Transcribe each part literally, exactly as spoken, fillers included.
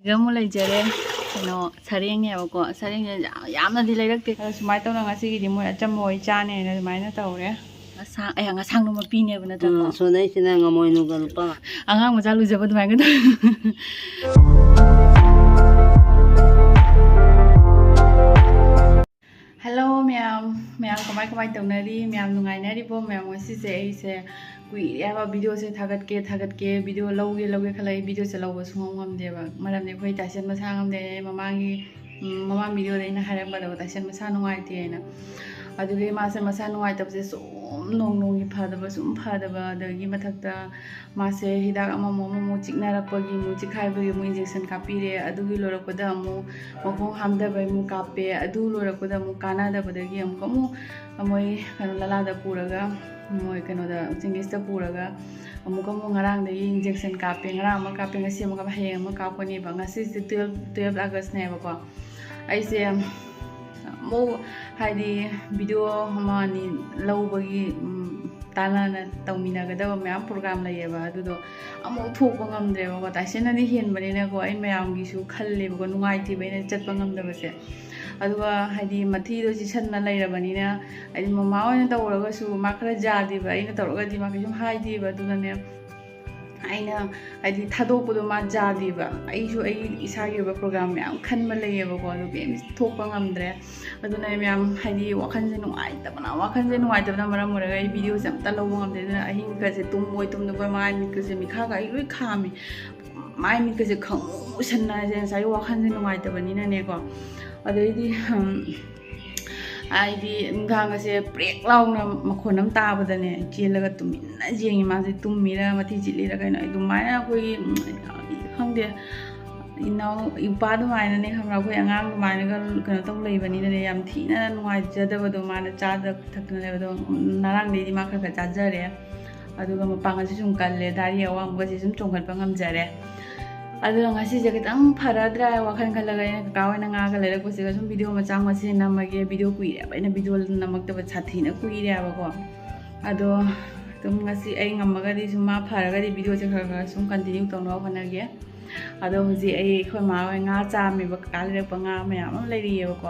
ꯁꯤꯗ ꯑꯃꯨꯛ ꯂꯩꯖꯔꯦ, ꯀꯩꯅꯣ, ꯁꯔꯦꯡꯅꯦꯕꯀꯣ꯫ ꯁꯔꯦꯡꯁꯦ ꯌꯥꯝ, ꯌꯥꯝꯅꯗꯤ ꯂꯩꯔꯛꯇꯦ꯫ ꯑꯗꯣ ꯁꯨꯃꯥꯏꯅ ꯇꯧꯅ ꯉꯁꯤꯒꯤꯗꯤ ꯃꯣꯏ ꯑꯆꯝꯕ ꯑꯣꯏ ꯆꯥꯅꯦꯅ ꯑꯗꯨꯃꯥꯏꯅ ꯇꯧꯔꯦ꯫ ꯉꯁꯥꯡ, ꯑꯦ, ꯉꯁꯥꯡꯗꯣ ꯃꯄꯤꯅꯦꯕ ꯅꯠꯇ꯭ꯔꯀꯣ? ꯎꯝ, ꯁꯣꯗꯩꯁꯤꯅ ꯉꯃꯣꯏꯅꯨꯒ ꯂꯨꯄꯥ꯫ ꯑꯉꯥꯡ ꯃꯆꯥ ꯂꯨꯖꯕ ꯑꯗꯨꯃꯥꯏꯅ ꯇꯧ꯫ ꯍꯜꯂꯣ ꯃꯌꯥꯝ, ꯃꯌꯥꯝ ꯀꯃꯥꯏ ꯀꯃꯥꯏ ꯇꯧꯅꯔꯤ? ꯃꯌꯥꯝ ꯅꯨꯡꯉꯥꯏꯅꯔꯤꯕꯣ? ꯃꯌꯥꯝ ꯉꯁꯤꯁꯦ ꯑꯩꯁꯦ ꯀꯨꯏꯔꯦ ꯍꯥꯏꯕ ꯚꯤꯗꯤꯑꯣꯁꯦ ꯊꯥꯒꯠꯀꯦ, ꯊꯥꯒꯠꯀꯦ, ꯚꯤꯗꯤꯑꯣ ꯂꯧꯒꯦ, ꯂꯧꯒꯦ ꯈꯜꯂꯒ ꯑꯩ ꯚꯤꯗꯤꯑꯣꯁꯦ ꯂꯧꯕ ꯁꯨꯡꯉꯝ ꯉꯝꯗꯦꯕ꯫ ꯃꯔꯝꯗꯤ ꯑꯩꯈꯣꯏ ꯇꯥꯏꯁꯟ ꯃꯁꯥ ꯉꯝꯗꯦ꯫ ꯑꯩ ꯃꯃꯥꯡꯒꯤ, ꯎꯝ, ꯃꯃꯥꯡ ꯚꯤꯗꯤꯑꯣꯗ ꯑꯩꯅ ꯍꯥꯏꯔꯝꯕꯗꯣ ꯇꯥꯏꯁꯟ ꯃꯁꯥ ꯅꯨꯡꯉꯥꯏꯇꯦ ꯍꯥꯏꯅ꯫ ꯑꯗꯨꯒꯤ ꯃꯥꯁꯦ ꯃꯁꯥ ꯅꯨꯡꯉꯥꯏꯇꯕꯁꯦ ꯁꯨꯝ ꯅꯣꯡ ꯅꯣꯡꯒꯤ ꯐꯗꯕ, ꯁꯨꯝ ꯐꯗꯕ, ꯑꯗꯒꯤ ꯃꯊꯛꯇ ꯃꯥꯁꯦ ꯍꯤꯗꯥꯛ ꯑꯃꯃꯨꯛ ꯑꯃꯃꯨꯛ ꯆꯤꯛꯅꯔꯛꯄꯒꯤ ꯑꯃꯨꯛ ꯆꯤꯛꯈꯥꯏꯕꯒꯤ ꯑꯃꯨꯛ ꯏꯟꯖꯦꯛꯁꯟ ꯀꯥꯞꯄꯤꯔꯦ꯫ ꯑꯗꯨꯒꯤ ꯂꯣꯏꯔꯛꯄꯗ ꯑꯃꯨꯛ ꯃꯈꯣꯡ ꯍꯥꯝꯊꯕꯩ ꯑꯃꯨꯛ ꯀꯥꯞꯄꯦ꯫ ꯑꯗꯨ ꯂꯣꯏꯔꯛꯄꯗ ꯑꯃꯨꯛ ꯀꯥꯟꯅꯗꯕꯗꯒꯤ ꯑꯃꯨꯛ ꯑꯃꯨꯛ ꯃꯣꯏ ꯀꯩꯅꯣ ꯂꯂꯥꯗ ꯄꯨꯔꯒ, ꯃꯣꯏ ꯀꯩꯅꯣꯗ ꯆꯤꯡꯒꯤꯁꯇ ꯄꯨꯔꯒ ꯑꯃꯨꯛꯀ ꯑꯃꯨꯛ ꯉꯔꯥꯡꯗꯒꯤ ꯏꯟꯖꯦꯛꯁꯟ ꯀꯥꯞꯄꯦ꯫ ꯉꯔꯥꯡ ꯑꯃ ꯀꯥꯞꯄꯦ, ꯉꯁꯤ ꯑꯃꯒ ꯍꯌꯦꯡ ꯑꯃ ꯀꯥꯞꯀꯅꯦꯕ꯫ ꯉꯁꯤꯁꯦ ꯇꯨꯌꯦꯜꯞ, ꯇꯨꯌꯦꯜꯞ ꯑꯥꯒꯁꯅꯦꯕꯀꯣ꯫ ꯑꯩꯁꯦ ꯑꯃꯨꯛ ꯍꯥꯏꯗꯤ ꯚꯤꯗꯤꯑꯣ ꯑꯃ ꯑꯅꯤ ꯂꯧꯕꯒꯤ, ꯎꯝ, ꯇꯥꯟꯅꯅ ꯇꯧꯃꯤꯟꯅꯒꯗꯕ ꯃꯌꯥꯝ ꯄ꯭ꯔꯣꯒ꯭ꯔꯥꯝ ꯂꯩꯌꯦꯕ꯫ ꯑꯗꯨꯗꯣ ꯑꯃꯨꯛ ꯊꯣꯛꯄ ꯉꯝꯗ꯭ꯔꯦꯕꯀꯣ꯫ ꯇꯥꯏꯁꯟꯅꯗꯤ ꯍꯦꯟꯕꯅꯤꯅꯀꯣ ꯑꯩ ꯃꯌꯥꯝꯒꯤꯁꯨ ꯈꯜꯂꯦꯕꯀꯣ, ꯅꯨꯡꯉꯥꯏꯇꯦꯕ ꯑꯩꯅ ꯆꯠꯄ ꯉꯝꯗꯕꯁꯦ꯫ ꯑꯗꯨꯒ ꯍꯥꯏꯗꯤ ꯃꯊꯤꯗꯣ ꯆꯤꯁꯟꯅ ꯂꯩꯔꯕꯅꯤꯅ, ꯍꯥꯏꯗꯤ ꯃꯃꯥ ꯑꯣꯏꯅ ꯇꯧꯔꯒꯁꯨ ꯃꯥ ꯈꯔ ꯌꯥꯗꯦꯕ, ꯑꯩꯅ ꯇꯧꯔꯒꯗꯤ ꯃꯥ ꯀꯩꯁꯨꯝ ꯍꯥꯏꯗꯦꯕ꯫ ꯑꯗꯨꯅꯅꯦ ꯑꯩꯅ ꯍꯥꯏꯗꯤ ꯊꯥꯗꯣꯛꯄꯗꯣ ꯃꯥ ꯌꯥꯗꯦꯕ꯫ ꯑꯩꯁꯨ ꯑꯩ ꯏꯁꯥꯒꯤ ꯑꯣꯏꯕ ꯄ꯭ꯔꯣꯒ꯭ꯔꯥꯝ ꯃꯌꯥꯝ ꯈꯟꯕ ꯂꯩꯌꯦꯕꯀꯣ, ꯑꯗꯨ ꯀꯩꯝ ꯊꯣꯛꯄ ꯉꯝꯗ꯭ꯔꯦ꯫ ꯑꯗꯨꯅ ꯑꯩ ꯃꯌꯥꯝ ꯍꯥꯏꯗꯤ ꯋꯥꯈꯜꯁꯦ ꯅꯨꯡꯉꯥꯏꯇꯕꯅ, ꯋꯥꯈꯜꯁꯦ ꯅꯨꯡꯉꯥꯏꯇꯕꯅ ꯃꯔꯝ ꯑꯣꯏꯔꯒ ꯑꯩ ꯚꯤꯗꯤꯑꯣꯁꯦ ꯑꯝꯇ ꯂꯧꯕ ꯉꯝꯗꯦ꯫ ꯑꯗꯨꯅ ꯑꯍꯤꯡꯒꯁꯦ ꯇꯨꯝꯕꯣꯏ ꯇꯨꯝꯗꯕꯣꯏ ꯃꯥꯏ ꯃꯤꯠꯀꯁꯦ ꯃꯤꯠꯈꯥꯒ ꯑꯩ ꯂꯣꯏ ꯈꯥꯝꯃꯤ꯫ ꯃꯥꯏ ꯃꯤꯠꯀꯁꯦ ꯈꯪꯃꯨ ꯃꯨꯁꯟꯅ ꯍꯥꯏꯁꯦ ꯉꯁꯥꯏꯒꯤ ꯋꯥꯈꯜꯁꯦ ꯅꯨꯡꯉꯥꯏꯇꯕꯅꯤꯅꯅꯦꯀꯣ꯫ ꯑꯗꯩꯗꯤ, ꯎꯝ, ꯍꯥꯏꯗꯤ ꯅꯨꯡꯗꯥꯡꯒꯁꯦ ꯄ꯭ꯔꯦꯛ ꯂꯥꯎꯅ ꯃꯈꯣꯟ ꯑꯃ ꯇꯥꯕꯗꯅꯦ ꯆꯦꯜꯂꯒ ꯇꯨꯃꯤꯟꯅ ꯌꯦꯡꯉꯤ꯫ ꯃꯥꯁꯦ ꯇꯨꯝꯃꯤꯔ ꯃꯊꯤ ꯆꯤꯠꯂꯤꯔ ꯀꯩꯅꯣ꯫ ꯑꯗꯨꯃꯥꯏꯅ ꯑꯩꯈꯣꯏꯒꯤ, ꯎꯝ, ꯈꯪꯗꯦ, ꯏꯅꯥꯎ ꯏꯄꯥ ꯑꯗꯨꯃꯥꯏꯅꯅꯦ ꯈꯪꯕ꯭ꯔꯥ, ꯑꯩꯈꯣꯏ ꯑꯉꯥꯡ ꯑꯗꯨꯃꯥꯏꯅꯒ ꯀꯩꯅꯣ ꯇꯧ ꯂꯩꯕꯅꯤꯅꯅꯦ ꯌꯥꯝ ꯊꯤꯅ ꯅꯨꯡꯉꯥꯏꯖꯗꯕꯗꯣ꯫ ꯃꯥꯅ ꯆꯥꯗ ꯊꯛꯇꯅ ꯂꯩꯕꯗꯣ, ꯎꯝ, ꯉꯔꯥꯡꯗꯩꯗꯤ ꯃꯥ ꯈꯔ ꯈꯔ ꯆꯥꯖꯔꯦ꯫ ꯑꯗꯨꯒ ꯃꯄꯥꯡꯒꯜꯁꯨ ꯁꯨꯝ ꯀꯜꯂꯦ, ꯗꯥꯔꯤ ꯑꯋꯥꯡꯕꯒꯁꯦ ꯁꯨꯝ ꯆꯣꯡꯈꯠꯄ ꯉꯝꯖꯔꯦ꯫ ꯑꯗꯨꯅ ꯉꯁꯤꯁꯦ ꯈꯤꯇꯪ ꯐꯔꯗ꯭ꯔꯥ ꯍꯥꯏꯅ ꯋꯥꯈꯜ ꯈꯜꯂꯒ ꯑꯩꯅ ꯀꯀꯥ ꯍꯣꯏꯅ ꯉꯥꯒ ꯂꯩꯔꯛꯄꯁꯤꯒ ꯁꯨꯝ ꯚꯤꯗꯤꯑꯣ ꯃꯆꯥ ꯃꯆꯦ ꯅꯝꯃꯒꯦ꯫ ꯚꯤꯗꯤꯑꯣ ꯀꯨꯏꯔꯦꯕ ꯑꯩꯅ ꯚꯤꯗꯤꯑꯣ ꯅꯝꯃꯛꯇꯕ, ꯁꯥꯊꯤꯅ ꯀꯨꯏꯔꯦꯕꯀꯣ꯫ ꯑꯗꯣ ꯑꯗꯨꯝ ꯉꯁꯤ ꯑꯩ ꯉꯝꯃꯒꯗꯤ ꯁꯨꯝ ꯃꯥ ꯐꯔꯒꯗꯤ ꯚꯤꯗꯤꯑꯣꯁꯦ ꯈꯔ ꯈꯔ ꯁꯨꯝ ꯀꯟꯇꯤꯅ꯭ꯌꯨ ꯇꯧꯅꯕ ꯍꯣꯠꯅꯒꯦ꯫ ꯑꯗꯣ ꯍꯧꯖꯤꯛ ꯑꯩ ꯑꯩꯈꯣꯏ ꯃꯥ ꯍꯣꯏ ꯉꯥ ꯆꯥꯝꯃꯦꯕ, ꯀꯀꯥ ꯂꯩꯔꯛꯄ ꯉꯥ ꯃꯌꯥꯝ ꯑꯃ ꯂꯩꯔꯤꯑꯕꯀꯣ꯫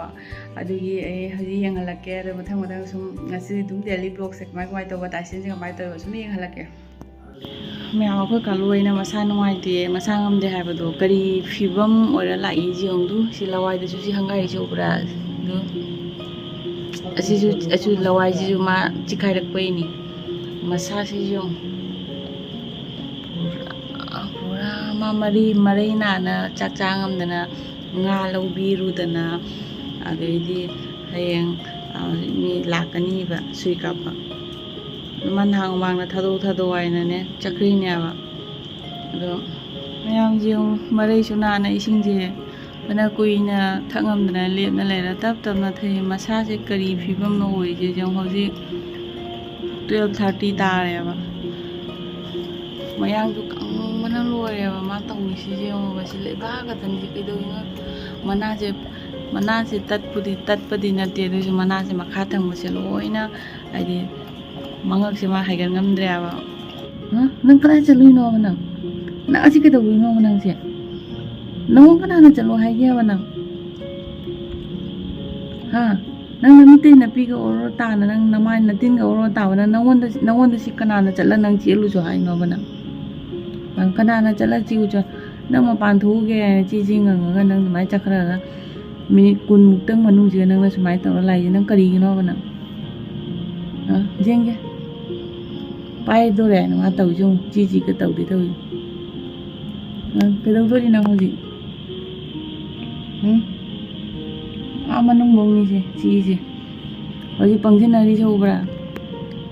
ꯑꯗꯨꯒꯤ ꯑꯩ ꯍꯧꯖꯤꯛ ꯌꯦꯡꯍꯜꯂꯛꯀꯦ꯫ ꯑꯗꯣ ꯃꯊꯪ ꯃꯊꯪ ꯁꯨꯝ ꯉꯁꯤꯗꯤ ꯑꯗꯨꯝ ꯗꯦꯂꯤ ꯕ꯭ꯂꯣꯛꯁꯦ ꯀꯃꯥꯏ ꯀꯃꯥꯏꯅ ꯇꯧꯕ, ꯇꯥꯏꯁꯤꯟꯁꯦ ꯀꯃꯥꯏꯅ ꯇꯧꯕ ꯁꯨꯝ ꯌꯦꯡꯍꯜꯂꯛꯀꯦ꯫ ꯃꯌꯥꯝ, ꯑꯩꯈꯣꯏ ꯀꯥꯂꯨ ꯑꯩꯅ ꯃꯁꯥ ꯅꯨꯡꯉꯥꯏꯇꯦ, ꯃꯁꯥ ꯉꯝꯗꯦ ꯍꯥꯏꯕꯗꯣ ꯀꯔꯤ ꯐꯤꯕꯝ ꯑꯣꯏꯔ ꯂꯥꯛꯏ ꯌꯦꯡꯉꯨꯗꯨ꯫ ꯁꯤ ꯂꯋꯥꯏꯗꯁꯨ ꯁꯤ ꯍꯪꯒꯥꯏꯁꯤ ꯎꯕ꯭ꯔꯥ? ꯑꯗꯨ ꯑꯁꯤꯁꯨ, ꯑꯁꯤ ꯂꯋꯥꯏꯁꯤꯁꯨ ꯃꯥ ꯆꯤꯛꯈꯥꯏꯔꯛꯄꯩꯅꯤ꯫ ꯃꯁꯥꯁꯤ ꯌꯦꯡꯉꯨ꯫ ꯄꯨꯔꯥ, ꯄꯨꯔꯥ ꯃꯥ ꯃꯔꯤ, ꯃꯔꯩ ꯅꯥꯅ ꯆꯥꯛ ꯆꯥ ꯉꯝꯗꯅ ꯉꯥ ꯂꯧꯕꯤꯔꯨꯗꯅ, ꯑꯗꯩꯗꯤ ꯍꯌꯦꯡ, ꯑ, ꯃꯤ ꯂꯥꯛꯀꯅꯤꯕ ꯁꯨꯏ ꯀꯥꯞꯄ꯫ ꯃꯥ ꯅꯍꯥꯟ ꯃꯃꯥꯡꯗ ꯊꯥꯗꯣꯛ ꯊꯥꯗꯣꯛ ꯍꯥꯏꯅꯅꯦ ꯆꯠꯈ꯭ꯔꯤꯅꯦꯕ꯫ ꯑꯗꯣ ꯃꯌꯥꯝꯁꯦ ꯌꯦꯡꯉꯨ, ꯃꯔꯩꯁꯨ ꯅꯥꯅ ꯏꯁꯤꯡꯁꯦ ꯐꯅ ꯀꯨꯏꯅ ꯊꯛ ꯉꯝꯗꯅ ꯂꯦꯞꯅ ꯂꯩꯔ ꯇꯞ ꯇꯞꯅ ꯊꯛꯏ꯫ ꯃꯁꯥꯁꯦ ꯀꯔꯤ ꯐꯤꯕꯝꯅꯣ ꯑꯣꯏꯔꯤꯁꯦ ꯌꯦꯡꯉꯨ, ꯍꯧꯖꯤꯛ twelve thirty ꯇꯥꯔꯦꯕ꯫ ꯃꯌꯥꯡꯗꯨ ꯀꯪꯕꯅ ꯂꯣꯏꯔꯦꯕ ꯃꯥ ꯇꯧꯔꯤꯁꯤ ꯌꯦꯡꯉꯨꯕ꯫ ꯁꯤ ꯂꯩꯕꯥꯛ ꯈꯛꯇꯅꯤ ꯀꯩꯗꯧꯔꯤꯅꯣ? ꯃꯅꯥꯁꯦ, ꯃꯅꯥꯁꯦ ꯇꯠꯄꯨꯗꯤ ꯇꯠꯄꯗꯤ ꯅꯠꯇꯦ, ꯑꯗꯨꯏꯁꯨ ꯃꯅꯥꯁꯦ ꯃꯈꯥ ꯊꯪꯕꯁꯦ ꯂꯣꯏꯅ, ꯍꯥꯏꯗꯤ, ꯃꯉꯛꯁꯦ ꯃꯥ ꯍꯥꯏꯒꯠ ꯉꯝꯗ꯭ꯔꯦꯕ꯫ ꯍꯥ? ꯅꯪ ꯀꯗꯥꯏ ꯆꯠꯂꯨꯏꯅꯣꯕ ꯅꯪ? ꯅꯪ ꯑꯁꯤ ꯀꯩꯗꯧꯕꯤꯅꯣꯕ ꯅꯪꯁꯦ? ꯅꯪꯉꯣꯟ ꯀꯅꯥꯅ ꯆꯠꯂꯣ ꯍꯥꯏꯒꯦꯕ ꯅꯪ? ꯍꯥ? ꯅꯪ ꯅꯃꯤꯠꯇꯩ ꯅꯄꯤꯒ ꯑꯣꯔꯣ ꯇꯥꯅ, ꯅꯪ ꯅꯃꯥꯏ ꯅꯇꯤꯟꯒ ꯑꯣꯔꯣ ꯇꯥꯕꯅ, ꯅꯪꯉꯣꯟꯗ, ꯅꯪꯉꯣꯟꯗ ꯁꯤ ꯀꯅꯥꯅ ꯆꯠꯂ ꯅꯪ ꯆꯦꯜꯂꯨꯁꯨ ꯍꯥꯏꯅꯣꯕ ꯅꯪ? ꯅꯪ ꯀꯅꯥꯅ ꯆꯠꯂ ꯆꯦꯜꯂꯨꯁꯨ? ꯅꯪ ꯃꯄꯥꯟ ꯊꯣꯛꯎꯒꯦ ꯍꯥꯏꯅ ꯆꯦ ꯆꯦ ꯉꯪꯉꯒ ꯅꯪ ꯑꯗꯨꯃꯥꯏꯅ ꯆꯠꯈ꯭ꯔꯒ ꯃꯤꯅꯤꯠ ꯀꯨꯟꯃꯨꯛꯇꯪ ꯃꯅꯨꯡꯁꯤꯗ ꯅꯪꯅ ꯁꯨꯃꯥꯏꯅ ꯇꯧꯔ ꯂꯥꯛꯏꯁꯦ ꯅꯪ ꯀꯔꯤꯒꯤꯅꯣꯕ ꯅꯪ? ꯑ, ꯌꯦꯡꯒꯦ꯫ ꯄꯥꯏꯗꯣꯔꯦ ꯍꯥꯏꯅ ꯃꯥ ꯇꯧꯔꯤꯁꯦ ꯌꯦꯡꯉꯨ꯫ ꯆꯤ ꯆꯤꯒ ꯇꯧꯗꯦ ꯇꯧꯔꯤꯁꯦ꯫ ꯑ, ꯀꯩꯗꯧꯗꯣꯔꯤ ꯅꯪ ꯍꯧꯖꯤꯛ? ꯎꯝ? ꯑꯥ ꯃꯅꯨꯡꯐꯧꯅꯤꯁꯦ, ꯆꯤꯁꯦ꯫ ꯍꯧꯖꯤꯛ ꯄꯪꯁꯤꯟꯅꯔꯤꯁꯦ ꯎꯕ꯭ꯔꯥ?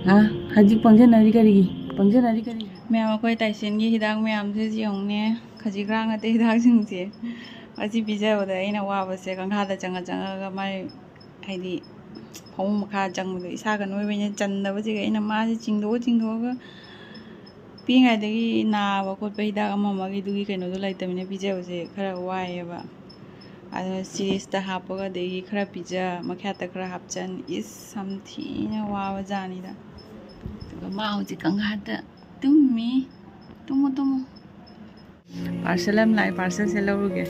ꯍꯥ? ꯍꯧꯖꯤꯛ ꯄꯪꯁꯤꯟꯅꯔꯤ ꯀꯔꯤꯒꯤ? ꯄꯪꯁꯤꯟꯅꯔꯤ ꯀꯔꯤꯒꯤ? ꯃꯌꯥꯝ, ꯑꯩꯈꯣꯏ ꯇꯥꯏꯁꯤꯟꯒꯤ ꯍꯤꯗꯥꯛ ꯃꯌꯥꯝꯁꯦ ꯌꯦꯡꯉꯨꯅꯦ꯫ ꯈꯖꯤꯛ ꯈꯔꯥꯛ ꯅꯠꯇꯦ ꯍꯤꯗꯥꯛꯁꯤꯡꯁꯦ꯫ ꯑꯁꯤ ꯄꯤꯖꯕꯗ ꯑꯩꯅ ꯋꯥꯕꯁꯦ ꯀꯪꯈꯥꯗ ꯆꯪꯉ ꯆꯪꯉꯒ ꯃꯥꯏ, ꯍꯥꯏꯗꯤ, ꯐꯃꯨꯡ ꯃꯈꯥ ꯆꯪꯕꯗꯣ ꯏꯁꯥꯒ ꯅꯣꯏꯕꯅꯤꯅ ꯆꯟꯗꯕꯁꯤꯒ ꯑꯩꯅ ꯃꯥꯁꯦ ꯆꯤꯡꯗꯣꯛꯑ ꯆꯤꯡꯗꯣꯛꯑꯒ, ꯄꯤꯛꯏꯉꯩꯗꯒꯤ ꯅꯥꯕ ꯈꯣꯠꯄ ꯍꯤꯗꯥꯛ ꯑꯃ ꯑꯃꯒꯤꯗꯨꯒꯤ ꯀꯩꯅꯣꯗꯣ ꯂꯩꯇꯕꯅꯤꯅ ꯄꯤꯖꯕꯁꯦ ꯈꯔ ꯋꯥꯏꯑꯦꯕ꯫ ꯑꯗꯨꯅ ꯁꯤꯔꯤꯁꯇ ꯍꯥꯞꯄꯒ ꯑꯗꯒꯤ ꯈꯔ ꯄꯤꯖ, ꯃꯈ꯭ꯌꯥꯠꯇ ꯈꯔ ꯍꯥꯞꯆꯟ, ꯏꯁ, ꯌꯥꯝ ꯊꯤꯅ ꯋꯥꯕ ꯖꯥꯠꯅꯤꯗ꯫ ꯑꯗꯨꯒ ꯃꯥ ꯍꯧꯖꯤꯛ ꯀꯪꯈꯥꯠꯇ ꯇꯨꯝꯃꯤ꯫ ꯇꯨꯝꯃꯣ, ꯇꯨꯝꯃꯣ꯫ ꯄꯥꯔꯁꯦꯜ ꯑꯃ ꯂꯥꯛꯑꯦ, ꯄꯥꯔꯁꯦꯜꯁꯦ ꯂꯧꯔꯨꯒꯦ꯫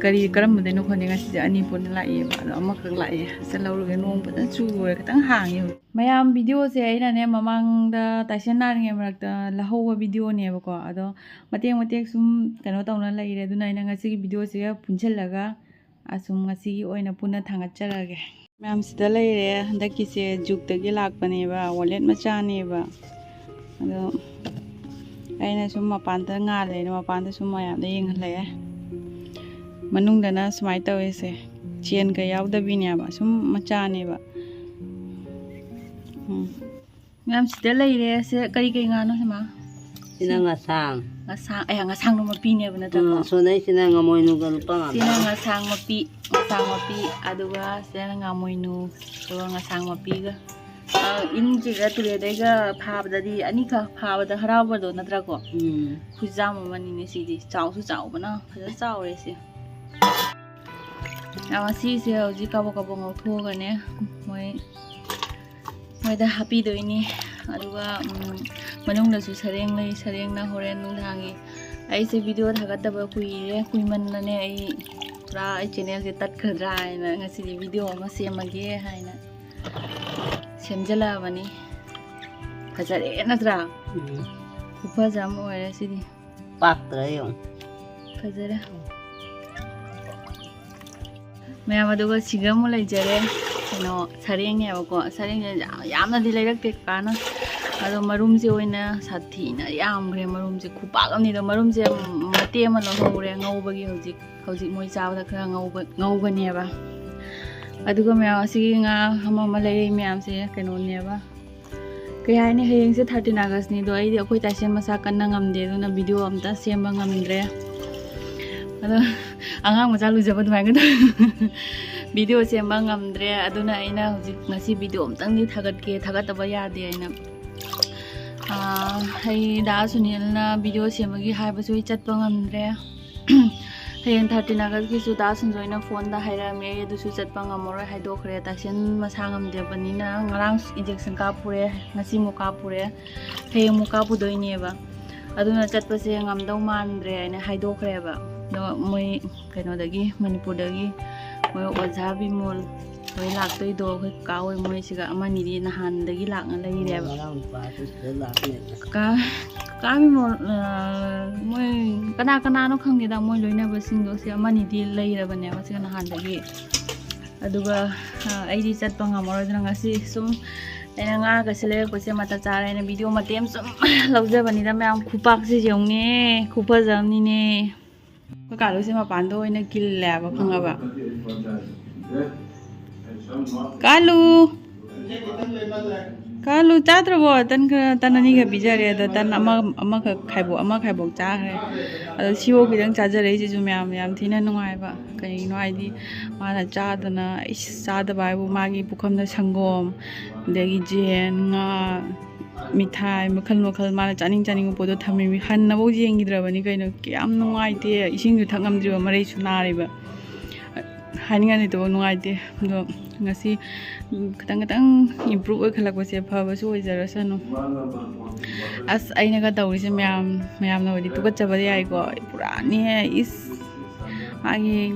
ꯀꯔꯤ, ꯀꯔꯝꯕꯗꯩꯅꯣ ꯈꯪꯗꯦ, ꯉꯁꯤꯁꯦ ꯑꯅꯤ ꯄꯨꯟꯅ ꯂꯥꯛꯑꯦꯕ, ꯑꯗꯣ ꯑꯃꯈꯛ ꯂꯥꯛꯑꯦ꯫ ꯁꯦ ꯂꯧꯔꯨꯒꯦ, ꯅꯣꯡ ꯐꯖꯅ ꯆꯨꯔꯦ, ꯈꯤꯇꯪ ꯍꯥꯡꯉꯦ ꯍꯧꯖꯤꯛ꯫ ꯃꯌꯥꯝ, ꯚꯤꯗꯤꯑꯣꯁꯦ ꯑꯩꯅꯅꯦ ꯃꯃꯥꯡꯗ ꯇꯥꯏꯁꯟ ꯅꯥꯔꯤꯉꯩ ꯃꯔꯛꯇ ꯂꯧꯍꯧꯕ ꯚꯤꯗꯤꯑꯣꯅꯦꯕꯀꯣ, ꯑꯗꯣ ꯃꯇꯦꯛ ꯃꯇꯦꯛ ꯁꯨꯝ ꯀꯩꯅꯣ ꯇꯧꯅ ꯂꯩꯔꯦ, ꯑꯗꯨꯅ ꯑꯩꯅ ꯉꯁꯤꯒꯤ ꯚꯤꯗꯤꯑꯣꯁꯤꯒ ꯄꯨꯟꯁꯤꯜꯂꯒ ꯑꯁꯨꯝ ꯉꯁꯤꯒꯤ ꯑꯣꯏꯅ ꯄꯨꯟꯅ ꯊꯥꯡꯒꯠꯆꯔꯒꯦ꯫ ꯃꯌꯥꯝ, ꯁꯤꯗ ꯂꯩꯔꯦ꯫ ꯍꯟꯗꯛꯀꯤꯁꯦ ꯖꯨꯛꯇꯒꯤ ꯂꯥꯛꯄꯅꯦꯕ, ꯋꯥꯂꯦꯠ ꯃꯆꯥꯅꯦꯕ꯫ ꯑꯗꯣ ꯑꯩꯅ ꯁꯨꯝ ꯃꯄꯥꯟꯗ ꯉꯥꯜꯂꯦꯅ ꯃꯄꯥꯟꯗ ꯁꯨꯝ ꯃꯌꯥꯝꯗ ꯌꯦꯡꯍꯜꯂꯛꯑꯦ꯫ ꯃꯅꯨꯡꯗꯅ ꯁꯨꯃꯥꯏꯅ ꯇꯧꯋꯦꯁꯦ, ꯆꯦꯟꯒ ꯌꯥꯎꯗꯕꯤꯅꯦꯕ, ꯁꯨꯝ ꯃꯆꯥꯅꯦꯕ꯫ ꯎꯝ꯫ ꯃꯌꯥꯝ, ꯁꯤꯗ ꯂꯩꯔꯦ꯫ ꯁꯦ ꯀꯔꯤ ꯀꯔꯤ ꯉꯥꯅꯣ, ꯁꯤꯃ? ꯁꯤꯅ ꯉꯁꯥꯡ꯫ ꯉꯁꯥꯡ, ꯑꯦ, ꯉꯁꯥꯡꯗꯣ ꯃꯄꯤꯅꯦꯕ ꯅꯠꯇ꯭ꯔꯀꯣ? ꯎꯝ, ꯁꯣꯅꯩꯁꯤꯅ ꯉꯥꯃꯣꯏꯅꯨꯒ ꯂꯨꯄꯥ ꯉꯥ ꯁꯤꯅ ꯉꯥ꯫ ꯉꯁꯥꯡ ꯃꯄꯤ, ꯉꯁꯥꯡ ꯃꯄꯤ, ꯑꯗꯨꯒ ꯁꯤꯗꯅ ꯉꯥꯃꯣꯏꯅꯨ, ꯑꯗꯨꯒ ꯉꯁꯥꯡ ꯃꯄꯤꯒ꯫ ꯑ, ꯏꯟꯁꯤꯒ ꯇꯨꯔꯦꯜꯗꯩꯒ ꯐꯥꯕꯗꯗꯤ ꯑꯅꯤꯈꯛ ꯐꯥꯕꯗ ꯍꯔꯥꯎꯕꯗꯣ ꯅꯠꯇ꯭ꯔꯀꯣ? ꯎꯝ꯫ ꯈꯨꯌꯥꯝ ꯑꯃꯅꯤꯅꯦ ꯁꯤꯗꯤ, ꯆꯥꯎꯁꯨ ꯆꯥꯎꯕꯅ ꯐꯖꯅ ꯆꯥꯎꯔꯦ ꯁꯤ꯫ ꯑ, ꯁꯤꯁꯦ ꯍꯧꯖꯤꯛ ꯀꯥꯕꯛ ꯀꯥꯕꯛ ꯉꯧꯊꯣꯛꯑꯒꯅꯦ ꯃꯣꯏ ꯃꯣꯏꯗ ꯍꯥꯞꯄꯤꯗꯣꯏꯅꯤ꯫ ꯑꯗꯨꯒ, ꯎꯝ, ꯃꯅꯨꯡꯗꯁꯨ ꯁꯔꯦꯡ ꯂꯩ꯫ ꯁꯔꯦꯡꯅ ꯍꯣꯔꯦꯟ ꯅꯨꯡꯗꯥꯡꯒꯤ꯫ ꯑꯩꯁꯦ ꯚꯤꯗꯤꯑꯣ ꯊꯥꯒꯠꯇꯕ ꯀꯨꯏꯔꯦ, ꯀꯨꯏꯃꯟꯗꯅꯦ ꯑꯩ ꯄꯨꯔꯥ ꯑꯩ ꯆꯦꯅꯦꯜꯁꯦ ꯇꯠꯈ꯭ꯔꯗ꯭ꯔꯥ ꯍꯥꯏꯅ ꯉꯁꯤꯗꯤ ꯚꯤꯗꯤꯑꯣ ꯑꯃ ꯁꯦꯝꯃꯒꯦ ꯍꯥꯏꯅ ꯁꯦꯝꯖꯤꯜꯂꯛꯑꯕꯅꯤ꯫ ꯐꯖꯔꯦ ꯅꯠꯇ꯭ꯔꯥ? ꯎꯝ꯫ ꯈꯨꯐꯖ ꯑꯃ ꯑꯣꯏꯔꯦ ꯁꯤꯗꯤ꯫ ꯄꯥꯛꯇ꯭ꯔꯥ ꯌꯦꯡꯉꯨ꯫ ꯐꯖꯔꯦ꯫ ꯃꯌꯥꯝ, ꯑꯗꯨꯒ ꯁꯤꯒ ꯑꯃꯨꯛ ꯂꯩꯖꯔꯦ, ꯀꯩꯅꯣ, ꯁꯔꯦꯡꯅꯦꯕꯀꯣ꯫ ꯁꯔꯦꯡꯁꯦ ꯌꯥꯝ, ꯌꯥꯝꯅꯗꯤ ꯂꯩꯔꯛꯇꯦ ꯀꯀꯥꯅ, ꯑꯗꯣ ꯃꯔꯨꯝꯁꯦ ꯑꯣꯏꯅ ꯁꯥꯊꯤꯅ ꯌꯥꯝꯈ꯭ꯔꯦ꯫ ꯃꯔꯨꯝꯁꯦ ꯈꯨꯄꯥꯛ ꯑꯃꯅꯤꯗꯣ, ꯃꯔꯨꯝꯁꯦ ꯃꯇꯦꯛ ꯑꯃ ꯂꯧꯍꯧꯔꯦ ꯉꯧꯕꯒꯤ꯫ ꯍꯧꯖꯤꯛ, ꯍꯧꯖꯤꯛ ꯃꯣꯏ ꯆꯥꯕꯗ ꯈꯔ ꯉꯧꯕ, ꯉꯧꯒꯅꯦꯕ꯫ ꯑꯗꯨꯒ ꯃꯌꯥꯝ, ꯑꯁꯤꯒꯤ ꯉꯥ ꯑꯃ ꯑꯃ ꯂꯩꯔꯛꯏ ꯃꯌꯥꯝꯁꯦ ꯀꯩꯅꯣꯅꯦꯕ, ꯀꯩ ꯍꯥꯏꯅꯤ, ꯍꯌꯦꯡꯁꯦ thirteen Augustꯅꯤꯗꯣ, ꯑꯩꯗꯤ ꯑꯩꯈꯣꯏ ꯇꯥꯏꯁꯦꯟ ꯃꯁꯥ ꯀꯟꯅ ꯉꯝꯗꯦ, ꯑꯗꯨꯅ ꯚꯤꯗꯤꯑꯣ ꯑꯝꯇ ꯁꯦꯝꯕ ꯉꯝꯗ꯭ꯔꯦ꯫ ꯑꯗꯣ ꯑꯉꯥꯡ ꯃꯆꯥ ꯂꯨꯖꯕ ꯑꯗꯨꯃꯥꯏꯅ ꯇꯧ-, ꯚꯤꯗꯤꯑꯣ ꯁꯦꯝꯕ ꯉꯝꯗ꯭ꯔꯦ꯫ ꯑꯗꯨꯅ ꯑꯩꯅ ꯍꯧꯖꯤꯛ ꯉꯁꯤ ꯚꯤꯗꯤꯑꯣ ꯑꯝꯇꯪꯗꯤ ꯊꯥꯒꯠꯀꯦ, ꯊꯥꯒꯠꯇꯕ ꯌꯥꯗꯦ ꯍꯥꯏꯅ꯫ ꯑꯥ, ꯑꯩ ꯗꯥ ꯁꯨꯅꯤꯜꯅ ꯚꯤꯗꯤꯑꯣ ꯁꯦꯝꯕꯒꯤ ꯍꯥꯏꯕꯁꯨ ꯑꯩ ꯆꯠꯄ ꯉꯝꯗ꯭ꯔꯦ꯫ ꯍꯌꯦꯡ thirteen Augustꯀꯤꯁꯨ ꯗꯥ ꯁꯟꯖꯣꯏꯅ ꯐꯣꯟꯗ ꯍꯥꯏꯔꯛꯑꯝꯃꯦ, ꯑꯩ ꯑꯗꯨꯁꯨ ꯆꯠꯄ ꯉꯝꯃꯔꯣꯏ ꯍꯥꯏꯗꯣꯛꯈ꯭ꯔꯦ꯫ ꯇꯥꯏꯁꯟ ꯃꯁꯥ ꯉꯝꯗꯕꯅꯤꯅ ꯉꯔꯥꯡ injection ꯀꯥꯞꯄꯨꯔꯦ, ꯉꯁꯤꯃꯨꯛ ꯀꯥꯞꯄꯨꯔꯦ, ꯍꯌꯦꯡꯃꯨꯛ ꯀꯥꯞꯄꯨꯗꯣꯏꯅꯦꯕ꯫ ꯑꯗꯨꯅ ꯆꯠꯄꯁꯦ ꯉꯝꯗꯧ ꯃꯥꯟꯗ꯭ꯔꯦ ꯍꯥꯏꯅ ꯍꯥꯏꯗꯣꯛꯈ꯭ꯔꯦꯕ꯫ ꯑꯗꯣ ꯃꯣꯏ ꯀꯩꯅꯣꯗꯒꯤ, ꯃꯅꯤꯄꯨꯔꯗꯒꯤ ꯃꯣꯏ ꯑꯣꯖꯥ ꯕꯤꯃꯣꯜ ꯍꯣꯏ ꯂꯥꯛꯇꯣꯏꯗꯣ, ꯑꯩꯈꯣꯏ ꯀꯀꯥ ꯍꯣꯏ ꯃꯣꯏꯁꯤꯒ ꯑꯃꯅꯤꯗꯤ ꯅꯍꯥꯟꯗꯒꯤ ꯂꯥꯛꯅ ꯂꯩꯔꯦꯕ꯫ ꯃꯅꯥꯎ ꯅꯨꯄꯥꯗꯨ ꯁꯤꯗ ꯂꯥꯛꯅꯦꯕ꯫ ꯀꯀꯥ, ꯀꯀꯥ ꯕꯤꯃꯣꯜ, ꯑ, ꯃꯣꯏ ꯀꯅꯥ ꯀꯅꯥꯅꯣ ꯈꯪꯗꯦꯗ, ꯃꯣꯏ ꯂꯣꯏꯅꯕꯁꯤꯡꯗꯣ ꯁꯤ ꯑꯃꯅꯤꯗꯤ ꯂꯩꯔꯕꯅꯦꯕ ꯁꯤꯒ ꯅꯍꯥꯟꯗꯒꯤ꯫ ꯑꯗꯨꯒ, ꯑ, ꯑꯩꯗꯤ ꯆꯠꯄ ꯉꯝꯃꯔꯣꯏꯗꯅ ꯉꯁꯤ ꯁꯨꯝ ꯑꯩꯅ ꯉꯥꯒꯁꯦ ꯂꯩꯔꯛꯄꯁꯦ ꯃꯇꯝ ꯆꯥꯔꯦ ꯍꯥꯏꯅ ꯚꯤꯗꯤꯑꯣ ꯃꯇꯦꯛ ꯑꯃ ꯁꯨꯝ ꯂꯧꯖꯕꯅꯤꯗ ꯃꯌꯥꯝ꯫ ꯈꯨꯄꯥꯛꯁꯤ ꯌꯦꯡꯉꯨꯅꯦ, ꯈꯨꯐꯖ ꯑꯃꯅꯤꯅꯦ꯫ ꯑꯩꯈꯣꯏ ꯀꯥꯂꯨꯁꯦ ꯃꯄꯥꯟꯗ ꯑꯣꯏꯅ ꯀꯤꯜꯂꯦꯕ, ꯈꯪꯉꯕ? ꯀꯥꯂꯨ! ꯀꯥꯂꯨ, ꯆꯥꯗ꯭ꯔꯕꯣ? ꯇꯟ ꯈꯔ, ꯇꯟ ꯑꯅꯤꯈꯛ ꯄꯤꯖꯔꯦ, ꯑꯗ ꯇꯟ ꯑꯃ, ꯑꯃꯈꯛ ꯈꯥꯏꯕꯣꯛ, ꯑꯃ ꯈꯥꯏꯕꯣꯛ ꯆꯥꯈ꯭ꯔꯦ꯫ ꯑꯗꯣ ꯁꯤꯐꯧ ꯈꯤꯇꯪ ꯆꯥꯖꯔꯛꯏꯁꯤꯁꯨ ꯃꯌꯥꯝ, ꯌꯥꯝ ꯊꯤꯅ ꯅꯨꯡꯉꯥꯏꯕ꯫ ꯀꯩꯒꯤꯅꯣ ꯍꯥꯏꯗꯤ ꯃꯥꯅ ꯆꯥꯗꯅ, ꯏꯁ, ꯆꯥꯗꯕ ꯍꯥꯏꯕꯨ ꯃꯥꯒꯤ ꯄꯨꯈꯝꯗ ꯁꯪꯒꯣꯝ, ꯑꯗꯒꯤ ꯌꯦꯟ, ꯉꯥ, ꯃꯤꯊꯥꯏ ꯃꯈꯜ ꯃꯈꯜ ꯃꯥꯅ ꯆꯥꯅꯤꯡ ꯆꯥꯅꯤꯡꯕ ꯄꯣꯠꯇꯣ ꯊꯝꯃꯤꯃꯤ꯫ ꯍꯟꯅꯐꯧ ꯌꯦꯡꯈꯤꯗ꯭ꯔꯕꯅꯤ ꯀꯩꯅꯣ꯫ ꯀꯌꯥꯝ ꯅꯨꯡꯉꯥꯏꯇꯦ꯫ ꯏꯁꯤꯡꯁꯨ ꯊꯛ ꯉꯝꯗ꯭ꯔꯤꯕ, ꯃꯔꯩꯁꯨ ꯅꯥꯔꯤꯕ꯫ ꯍꯥꯏꯅꯤꯡꯉꯥꯏ ꯂꯩꯇꯕ ꯅꯨꯡꯉꯥꯏꯇꯦ꯫ ꯑꯗꯣ ꯉꯁꯤ ꯈꯤꯇꯪ ꯈꯤꯇꯪ ꯏꯝꯄ꯭ꯔꯨꯞ ꯑꯣꯏꯈꯠꯂꯛꯄꯁꯦ ꯐꯕꯁꯨ ꯑꯣꯏꯖꯔꯁꯅꯨ꯫ ꯑꯁ, ꯑꯩꯅꯒ ꯇꯧꯔꯤꯁꯦ ꯃꯌꯥꯝ, ꯃꯌꯥꯝꯅꯕꯨꯗꯤ ꯇꯨꯀꯠꯆꯕ ꯌꯥꯏꯀꯣ꯫ ꯄꯨꯔꯥꯅꯤꯍꯦ, ꯏꯁ꯫ ꯃꯥꯒꯤ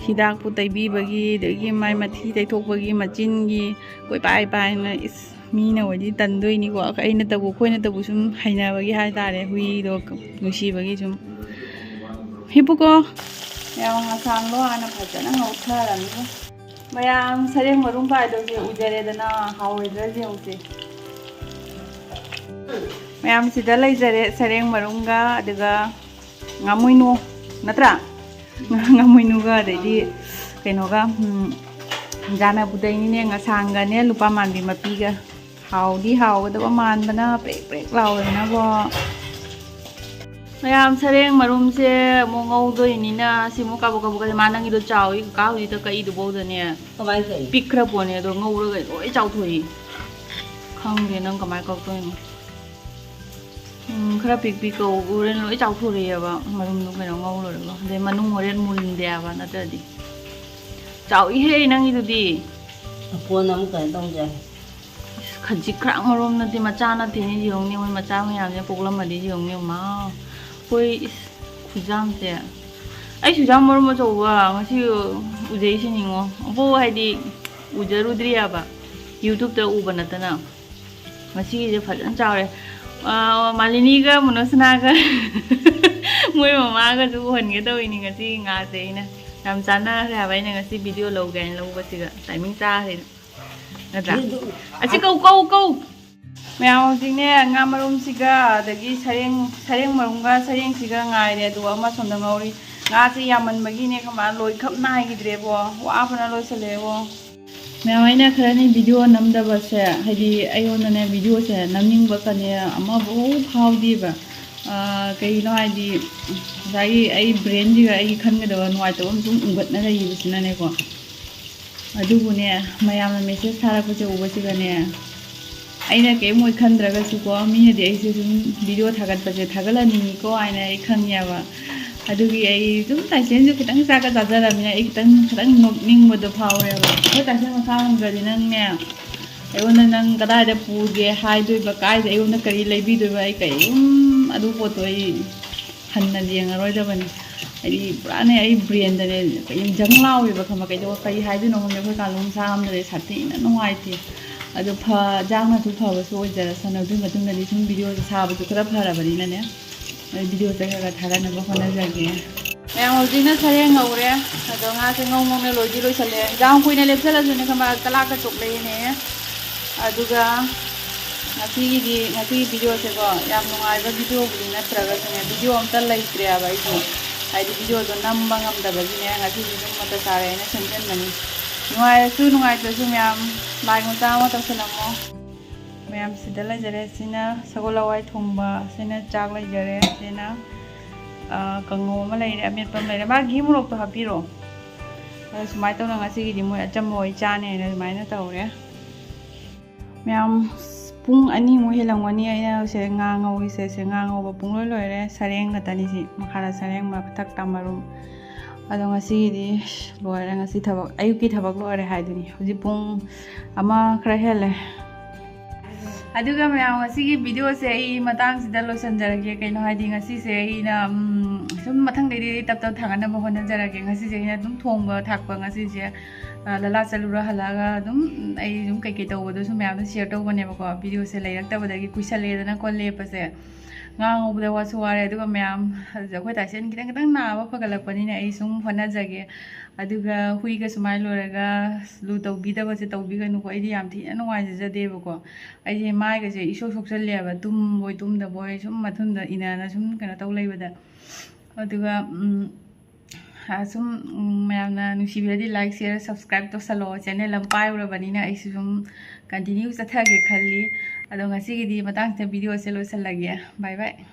ꯍꯤꯗꯥꯛꯄꯨ ꯇꯩꯕꯤꯕꯒꯤ, ꯑꯗꯒꯤ ꯃꯥꯏ ꯃꯊꯤ ꯇꯩꯊꯣꯛꯄꯒꯤ, ꯃꯆꯤꯟꯒꯤ ꯀꯣꯏꯄꯥꯏ ꯄꯥꯏꯅ, ꯏꯁ, ꯃꯤꯅ ꯑꯣꯏꯗꯤ ꯇꯟꯗꯣꯏꯅꯤꯀꯣ꯫ ꯑꯩꯅ ꯇꯧꯕ, ꯑꯩꯈꯣꯏꯅ ꯇꯧꯕ ꯁꯨꯝ ꯍꯩꯅꯕꯒꯤ ꯍꯥꯏꯇꯥꯔꯦ꯫ ꯍꯨꯏꯗꯣ ꯅꯨꯡꯁꯤꯕꯒꯤ ꯁꯨꯝ꯫ ꯍꯤꯞꯄꯨꯀꯣ꯫ ꯃꯌꯥꯝ ꯉꯁꯥꯡꯗꯣ ꯍꯥꯟꯅ ꯐꯖꯅ ꯉꯧꯊꯔꯅꯤ꯫ ꯃꯌꯥꯝ ꯁꯔꯦꯡ ꯃꯔꯨꯝ ꯄꯥꯏꯗꯧꯁꯦ ꯎꯖꯔꯦꯗꯅ, ꯍꯥꯎꯔꯣꯏꯗ꯭ꯔꯥ ꯌꯦꯡꯉꯨꯁꯦ꯫ ꯃꯌꯥꯝ ꯁꯤꯗ ꯂꯩꯖꯔꯦ ꯁꯔꯦꯡ ꯃꯔꯨꯝꯒ, ꯑꯗꯨꯒ ꯉꯥꯃꯨꯏꯅꯨ ꯅꯠꯇ꯭ꯔꯥ? ꯉꯥꯃꯨꯏꯅꯨꯒ ꯑꯗꯩꯗꯤ ꯀꯩꯅꯣꯒ, ꯎꯝ, ꯖꯥꯅ ꯄꯨꯗꯩꯅꯤꯅꯦ, ꯉꯁꯥꯡꯒꯅꯦ, ꯂꯨꯄꯥ ꯃꯥꯟꯕꯤ ꯃꯄꯤꯒ꯫ ꯍꯥꯎꯗꯤ ꯍꯥꯎꯒꯗꯕ ꯃꯥꯟꯕꯅ ꯄ꯭ꯔꯦꯛ ꯄ꯭ꯔꯦꯛ ꯂꯥꯎꯗꯅꯀꯣ꯫ ꯃꯌꯥꯝ ꯁꯔꯦꯡ ꯃꯔꯨꯝꯁꯦ ꯑꯃꯨꯛ ꯉꯧꯗꯣꯏꯅꯤꯅ ꯁꯤ ꯑꯃꯨꯛ ꯀꯥꯕꯛ ꯀꯥꯕꯛ ꯀꯥꯕꯛ꯫ ꯃꯥ ꯅꯪꯒꯤꯗꯣ ꯆꯥꯎꯏ, ꯀꯀꯥ ꯍꯧꯖꯤꯛꯇ ꯀꯛꯏꯗꯨꯐꯧꯗꯅꯦ꯫ ꯀꯃꯥꯏꯅ ꯇꯧꯔꯤ? ꯄꯤꯛꯈ꯭ꯔ ꯄꯣꯠꯅꯦ, ꯑꯗꯣ ꯉꯧꯔꯒ ꯂꯣꯏ ꯆꯥꯎꯊꯣꯛꯏ꯫ ꯈꯪꯗꯦ ꯅꯪ ꯀꯃꯥꯏꯅ ꯀꯛꯇꯣꯏꯅꯣ꯫ ꯎꯝ, ꯈꯔ ꯄꯤꯛ ꯄꯤꯛ ꯀꯧ-, ꯍꯣꯔꯦꯟ ꯂꯣꯏ ꯆꯥꯎꯊꯣꯔꯛꯑꯦꯕ ꯃꯔꯨꯝꯗꯣ ꯀꯩꯅꯣ ꯉꯧꯔꯨꯔꯒ꯫ ꯑꯗꯩ ꯃꯅꯨꯡ ꯍꯣꯔꯦꯟ ꯃꯨꯟꯗꯦ ꯍꯥꯏꯕ ꯅꯠꯇ꯭ꯔꯗꯤ꯫ ꯆꯥꯎꯏꯍꯦ ꯅꯪꯒꯤꯗꯨꯗꯤ꯫ ꯀꯣꯟꯅ ꯑꯃꯨꯛ ꯀꯩꯅꯣ ꯇꯧꯖꯦ꯫ ꯏꯁ, ꯈꯖꯤꯛ ꯈꯔꯥꯛ ꯃꯔꯨꯝ ꯅꯠꯇꯦ, ꯃꯆꯥ ꯅꯠꯇꯦꯅꯦ, ꯌꯦꯡꯉꯨꯅꯦ, ꯃꯣꯏ ꯃꯆꯥ ꯃꯌꯥꯝꯁꯦ ꯄꯣꯛꯂꯝꯃꯗꯤ ꯌꯦꯡꯉꯨꯅꯦ꯫ ꯃꯥ, ꯑꯩꯈꯣꯏ, ꯏꯁ, ꯈꯨꯖꯥꯝꯁꯦ꯫ ꯑꯩ ꯆꯨꯖꯥꯛ ꯃꯔꯨꯝ ꯑꯆꯧꯕ ꯉꯁꯤ ꯎꯖꯩꯁꯤꯅꯤꯉꯣ꯫ ꯑꯕꯣ, ꯍꯥꯏꯗꯤ ꯎꯖꯔꯨꯗ꯭ꯔꯤꯑꯕ, YouTube-ꯇ ꯎꯕ ꯅꯠꯇꯅ꯫ ꯉꯁꯤꯒꯤꯁꯦ ꯐꯖꯅ ꯆꯥꯎꯔꯦ꯫ ꯑꯥ, ꯃꯥꯂꯤꯅꯤꯒ ꯃꯨꯅꯣꯁꯅꯥꯒ ꯃꯣꯏ ꯃꯃꯥꯒꯁꯨ ꯎꯍꯟꯒꯦ ꯇꯧꯔꯤꯅꯤ ꯉꯁꯤꯒꯤ ꯉꯥꯁꯦ ꯑꯩꯅ꯫ ꯌꯥꯝ ꯆꯥꯟꯅꯈ꯭ꯔꯦ ꯍꯥꯏꯕ ꯑꯩꯅ ꯉꯁꯤ video ꯂꯧꯒꯦ ꯍꯥꯏꯅ ꯂꯧꯕꯁꯤꯒ꯫ Timing ꯆꯥꯈ꯭ꯔꯦ꯫ ꯅꯠꯇ꯭ꯔꯥ? ꯑꯁꯤ ꯀꯧ, ꯀꯧ, ꯀꯧ! ꯃꯌꯥꯝ ꯍꯧꯖꯤꯛꯅꯦ ꯉꯥ ꯃꯔꯨꯝꯁꯤꯒ ꯑꯗꯒꯤ ꯁꯔꯦꯡ, ꯁꯔꯦꯡ ꯃꯔꯨꯝꯒ ꯁꯔꯦꯡꯁꯤꯒ ꯉꯥꯏꯔꯦ, ꯑꯗꯨꯒ ꯑꯃ ꯁꯣꯝꯗ ꯉꯧꯔꯤ꯫ ꯉꯥꯁꯦ ꯌꯥꯝꯃꯟꯕꯒꯤꯅꯦ ꯈꯪꯕ꯭ꯔꯥ, ꯂꯣꯏꯈꯞ ꯅꯥꯏꯈꯤꯗ꯭ꯔꯦꯕꯣ, ꯋꯥꯕꯅ ꯂꯣꯏꯁꯜꯂꯛꯑꯦꯕꯣ꯫ ꯃꯌꯥꯝ, ꯑꯩꯅ ꯈꯔꯅꯤ video ꯅꯝꯗꯕꯁꯦ, ꯍꯥꯏꯗꯤ ꯑꯩꯉꯣꯟꯗꯅꯦ videoꯁꯦ ꯅꯝꯅꯤꯡꯕꯀꯅꯦ ꯑꯃꯐꯥꯎ ꯐꯥꯎꯗꯦꯕ꯫ ꯑꯥ, ꯀꯩꯒꯤꯅꯣ ꯍꯥꯏꯗꯤ ꯉꯁꯥꯏꯒꯤ ꯑꯩ brainꯁꯤꯒ ꯑꯩꯒꯤ ꯈꯟꯒꯗꯕ ꯅꯨꯡꯉꯥꯏꯇꯕ ꯑꯃ ꯁꯨꯝ ꯎꯡꯒꯠꯅ ꯂꯩꯕꯁꯤꯅꯅꯦꯀꯣ꯫ ꯑꯗꯨꯕꯨꯅꯦ, ꯃꯌꯥꯝꯅ message ꯊꯥꯔꯛꯄꯁꯦ ꯎꯕꯁꯤꯒꯅꯦ, ꯑꯩꯅ ꯀꯔꯤꯝ ꯑꯣꯏ ꯈꯟꯗ꯭ꯔꯒꯁꯨꯀꯣ, ꯃꯤꯅꯗꯤ ꯑꯩꯁꯦ ꯁꯨꯝ video ꯊꯥꯒꯠꯄꯁꯦ ꯊꯥꯒꯠꯍꯟꯅꯤꯡꯉꯤꯀꯣ ꯍꯥꯏꯅ ꯑꯩ ꯈꯪꯉꯦꯕ꯫ ꯑꯗꯨꯒꯤ ꯑꯩ ꯁꯨꯝ ꯇꯥꯏꯁꯦꯟꯁꯨ ꯈꯤꯇꯪ ꯆꯥꯛꯀ ꯆꯥꯖꯔꯕꯅꯤꯅ ꯑꯩ ꯈꯤꯇꯪ, ꯈꯤꯇꯪ ꯅꯣꯛꯅꯤꯡꯕꯗꯣ ꯐꯥꯎꯔꯦꯕ꯫ ꯑꯩꯈꯣꯏ ꯇꯥꯏꯁꯦꯟ ꯃꯁꯥ ꯉꯝꯗ꯭ꯔꯗꯤ ꯅꯪꯅꯦ, ꯑꯩꯉꯣꯟꯗ ꯅꯪ ꯀꯗꯥꯏꯗ ꯄꯨꯒꯦ ꯍꯥꯏꯗꯣꯏꯕ, ꯀꯥꯏꯗ ꯑꯩꯉꯣꯟꯗ ꯀꯔꯤ ꯂꯩꯕꯤꯗꯣꯏꯕ, ꯑꯩ ꯀꯔꯤꯝ ꯑꯗꯨ ꯄꯣꯠꯇꯣ ꯑꯩ ꯍꯟꯅ ꯌꯦꯡꯉꯔꯣꯏꯗꯕꯅꯤ꯫ ꯍꯥꯏꯗꯤ ꯄꯨꯔꯥꯅꯦ ꯑꯩ brainꯗꯅꯦ ꯀꯩꯅꯣ ꯖꯪ ꯂꯥꯎꯋꯦꯕ ꯈꯪꯕ, ꯀꯩꯗꯧꯕ ꯀꯔꯤ ꯍꯥꯏꯗꯣꯏꯅꯣ ꯈꯪꯗꯦ꯫ ꯑꯩꯈꯣꯏ ꯀꯥꯂꯣ ꯃꯁꯥ ꯉꯝꯗ꯭ꯔꯦ, ꯁꯥꯊꯤꯅ ꯅꯨꯡꯉꯥꯏꯇꯦ꯫ ꯑꯗꯣ ꯐ-, ꯖꯥꯡꯅꯁꯨ ꯐꯕꯁꯨ ꯑꯣꯏꯖꯔꯁꯅꯨ꯫ ꯑꯗꯨꯒꯤ ꯃꯇꯨꯡꯗꯗꯤ ꯁꯨꯝ videoꯁꯦ ꯁꯥꯕꯁꯨ ꯈꯔ ꯐꯔꯕꯅꯤꯅꯅꯦ, ꯑꯩ videoꯁꯦ ꯈꯔ ꯈꯔ ꯊꯥꯒꯠꯅꯕ ꯍꯣꯠꯅꯖꯒꯦ꯫ ꯃꯌꯥꯝ ꯍꯧꯖꯤꯛꯅ ꯁꯔꯦꯡ ꯉꯧꯔꯦ꯫ ꯑꯗꯣ ꯉꯥꯁꯦ ꯉꯧ ꯉꯧꯅ ꯂꯣꯏꯗꯤ ꯂꯣꯏꯁꯜꯂꯦ꯫ ꯌꯥꯝ ꯀꯨꯏꯅ ꯂꯦꯞꯁꯜꯂꯁꯨꯅꯦ ꯈꯪꯕ꯭ꯔꯥ, ꯀꯂꯥꯛꯀ ꯆꯣꯛꯂꯛꯏꯅꯦ꯫ ꯑꯗꯨꯒ ꯉꯁꯤꯒꯤꯗꯤ, ꯉꯁꯤꯒꯤ videoꯁꯦꯀꯣ, ꯌꯥꯝ ꯅꯨꯡꯉꯥꯏꯕ videoꯕꯨꯗꯤ ꯅꯠꯇ꯭ꯔꯒꯁꯨꯅꯦ, video ꯑꯝꯇ ꯂꯩꯇ꯭ꯔꯦꯕ ꯑꯩꯁꯨ꯫ ꯍꯥꯏꯗꯤ videoꯗꯣ ꯅꯝꯕ ꯉꯝꯗꯕꯒꯤꯅꯦ, ꯉꯁꯤꯗꯤ ꯑꯗꯨꯝ ꯃꯇ ꯆꯥꯔꯦ ꯍꯥꯏꯅ ꯁꯦꯝꯖꯤꯟꯕꯅꯤ꯫ ꯅꯨꯡꯉꯥꯏꯔꯁꯨ ꯅꯨꯡꯉꯥꯏꯇ꯭ꯔꯁꯨ ꯃꯌꯥꯝ like ꯃꯆꯥ ꯑꯃ ꯇꯧꯁꯜꯂꯝꯃꯣ꯫ ꯃꯌꯥꯝ ꯁꯤꯗ ꯂꯩꯖꯔꯦ꯫ ꯁꯤꯅ ꯁꯒꯣꯜ ꯍꯋꯥꯏ ꯊꯣꯡꯕ, ꯁꯤꯅ ꯆꯥꯛ ꯂꯩꯖꯔꯦ, ꯁꯤꯅ, ꯑ, ꯀꯥꯡꯉꯧ ꯑꯃ ꯂꯩꯔꯦ, ꯑꯃꯦꯠꯄ ꯑꯃ ꯂꯩꯔꯦ꯫ ꯃꯥ ꯘꯤ ꯃꯣꯔꯣꯛꯇꯣ ꯍꯥꯞꯄꯤꯔꯣ꯫ ꯑꯗꯣ ꯁꯨꯃꯥꯏꯅ ꯇꯧꯅ ꯉꯁꯤꯒꯤꯗꯤ ꯃꯣꯏ ꯑꯆꯝꯕ ꯑꯣꯏ ꯆꯥꯅꯦꯅ ꯑꯗꯨꯃꯥꯏꯅ ꯇꯧꯔꯦ꯫ ꯃꯌꯥꯝ, ꯄꯨꯡ ꯑꯅꯤꯃꯨꯛ ꯍꯦꯜꯂꯝꯒꯅꯤ ꯑꯩꯅ ꯁꯦ ꯉꯥ ꯉꯧꯔꯤꯁꯦ꯫ ꯁꯦ ꯉꯥ ꯉꯧꯕ ꯄꯨꯡꯂꯣꯏ ꯂꯣꯏꯔꯦ꯫ ꯁꯔꯦꯡ ꯈꯛꯇꯅꯤ ꯁꯤ, ꯃꯈꯥꯗ ꯁꯔꯦꯡ, ꯃꯊꯛꯇ ꯃꯔꯨꯝ꯫ ꯑꯗꯣ ꯉꯁꯤꯒꯤꯗꯤ ꯂꯣꯏꯔꯦ꯫ ꯉꯁꯤ ꯊꯕꯛ, ꯑꯌꯨꯛꯀꯤ ꯊꯕꯛ ꯂꯣꯏꯔꯦ ꯍꯥꯏꯗꯨꯅꯤ꯫ ꯍꯧꯖꯤꯛ ꯄꯨꯡ ꯑꯃ ꯈꯔ ꯍꯦꯜꯂꯦ꯫ ꯑꯗꯨꯒ ꯃꯌꯥꯝ, ꯉꯁꯤꯒꯤ videoꯁꯦ ꯑꯩ ꯃꯇꯥꯡꯁꯤꯗ ꯂꯣꯏꯁꯤꯟꯖꯔꯒꯦ꯫ ꯀꯩꯅꯣ ꯍꯥꯏꯗꯤ, ꯉꯁꯤꯁꯦ ꯑꯩꯅ, ꯎꯝ, ꯁꯨꯝ ꯃꯊꯪꯗꯩꯗꯤ ꯇꯞ ꯇꯞ ꯊꯥꯒꯠꯅꯕ ꯍꯣꯠꯅꯖꯔꯒꯦ꯫ ꯉꯁꯤꯁꯦ ꯑꯩꯅ ꯑꯗꯨꯝ ꯊꯣꯡꯕ ꯊꯥꯛꯄ, ꯉꯁꯤꯁꯦ, ꯑ, ꯂꯂꯥ ꯆꯠꯂꯨꯔ ꯍꯜꯂꯛꯑꯒ ꯑꯗꯨꯝ ꯑꯩ ꯑꯗꯨꯝ ꯀꯩꯀꯩ ꯇꯧꯕꯗꯣ ꯁꯨꯝ ꯃꯌꯥꯝꯗ share ꯇꯧꯕꯅꯦꯕꯀꯣ꯫ Videoꯁꯦ ꯂꯩꯔꯛꯇꯕꯗꯒꯤ ꯀꯨꯏꯁꯜꯂꯛꯑꯦꯗꯅꯀꯣ ꯂꯦꯞꯄꯁꯦ꯫ ꯉꯥꯡꯍꯧꯕꯗ ꯋꯥꯁꯨ ꯋꯥꯔꯦ꯫ ꯑꯗꯨꯒ ꯃꯌꯥꯝ, ꯑꯩꯈꯣꯏ ꯇꯥꯏꯁꯦꯟ ꯈꯤꯇꯪ ꯈꯤꯇꯪ ꯅꯥꯕ ꯐꯒꯠꯂꯛꯄꯅꯤꯅ ꯑꯩ ꯁꯨꯝ ꯍꯣꯠꯅꯖꯒꯦ꯫ ꯑꯗꯨꯒ ꯍꯨꯏꯒ ꯁꯨꯃꯥꯏꯅ ꯂꯣꯏꯔꯒ ꯂꯨ ꯇꯧꯕꯤꯗꯕꯁꯦ ꯇꯧꯕꯤꯒꯅꯨꯀꯣ꯫ ꯑꯩꯗꯤ ꯌꯥꯝ ꯊꯤꯅ ꯅꯨꯡꯉꯥꯏꯖꯗꯦꯕꯀꯣ꯫ ꯑꯩꯁꯦ ꯃꯥꯏꯒꯁꯦ ꯏꯁꯣꯛ ꯁꯣꯛꯆꯜꯂꯦꯕ, ꯇꯨꯝꯕꯣꯏ ꯇꯨꯝꯗꯕꯣꯏ ꯁꯨꯝ ꯃꯊꯨꯟꯗ ꯏꯅꯅ ꯁꯨꯝ ꯀꯩꯅꯣ ꯇꯧ ꯂꯩꯕꯗ꯫ ꯑꯗꯨꯒ, ꯎꯝ, ꯑ, ꯁꯨꯝ, ꯎꯝ, ꯃꯌꯥꯝꯅ ꯅꯨꯡꯁꯤꯕꯤꯔꯗꯤ like, share, subscribe ꯇꯧꯁꯜꯂꯣ꯫ Channel ꯑꯃ ꯄꯥꯏꯔꯨꯔꯕꯅꯤꯅ ꯑꯩꯁꯨ ꯁꯨꯝ continue ꯆꯠꯊꯒꯦ ꯈꯜꯂꯤ꯫ ꯑꯗꯣ ꯉꯁꯤꯒꯤꯗꯤ ꯃꯇꯥꯡꯁꯤꯗ videoꯁꯦ ꯂꯣꯏꯁꯤꯜꯂꯒꯦ꯫ Bye bye꯫